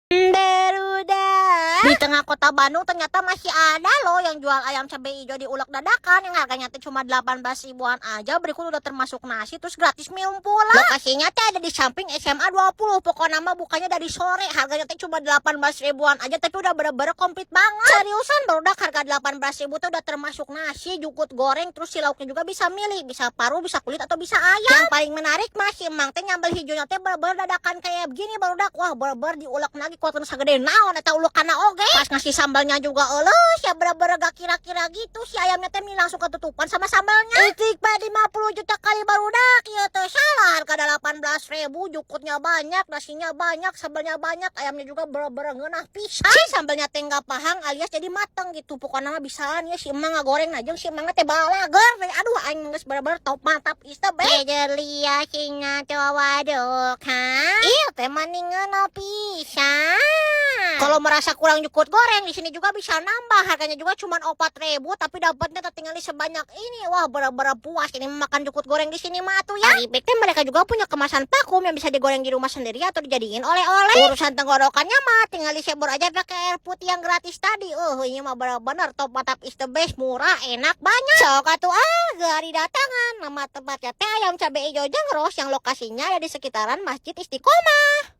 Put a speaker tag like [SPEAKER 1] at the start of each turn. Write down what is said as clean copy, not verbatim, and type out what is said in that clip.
[SPEAKER 1] Barudak. Di tengah kota Bandung ternyata masih ada loh yang jual ayam cabai hijau diulek dadakan yang harganya tuh cuma 18 ribuan aja. Berikut udah termasuk nasi, terus gratis minum pula. Lokasinya teh ada di samping SMA 20. Pokoknya mah bukanya dari sore. Harganya teh cuma 18 ribuan aja, tapi udah bener-bener komplit banget. Seriusan, barudak, harga 18 ribu tuh udah termasuk nasi, jukut goreng, terus si lauknya juga bisa milih, bisa paru, bisa kulit, atau bisa ayam. Yang paling menarik mah si emang teh nyambel hijaunya teh bener-bener dadakan kayak begini, barudak. Wah, bener-bener diulek lagi kuat segede naon eta ulekanna oge. Pas ngasih sambalnya juga euleuh ya, bener-bener gak kira-kira gitu, si ayamnya teh langsung ketutupan sama sambalnya. Istighfar 50 juta kali, barudak. Ya teh salah, harga 18 ribu, jukutnya banyak, nasinya banyak, sambalnya banyak, ayamnya juga bener-bener ngeunah pisan. Si sambalnya teh nggak pahang alias jadi mateng gitu. Pokoknya mah bisaan ya si emang ngagoreng aja, si emang teh balager. Aduh, aing geus bener-bener top mantap is the best. Lia singa waduk ha. Iya teh mani ngeunah pisan. Kalau merasa kurang jukut goreng, di sini juga bisa nambah. Harganya juga cuma 4 ribu, tapi dapatnya tinggal sebanyak ini. Wah, bener-bener puas ini makan jukut goreng di sini mah tuh ya. Ari teh mereka juga punya kemasan vakum yang bisa digoreng di rumah sendiri atau dijadiin oleh-oleh. Urusan tenggorokannya mah tinggal disebor aja pakai air putih yang gratis tadi. Oh, ini mah bener-bener top mantap is the best, murah, enak, banyak. Sok atuh ah, gari datangan. Nama tempatnya teh Ayam Cabai Ijo Jengros yang lokasinya ada di sekitaran Masjid Istiqomah.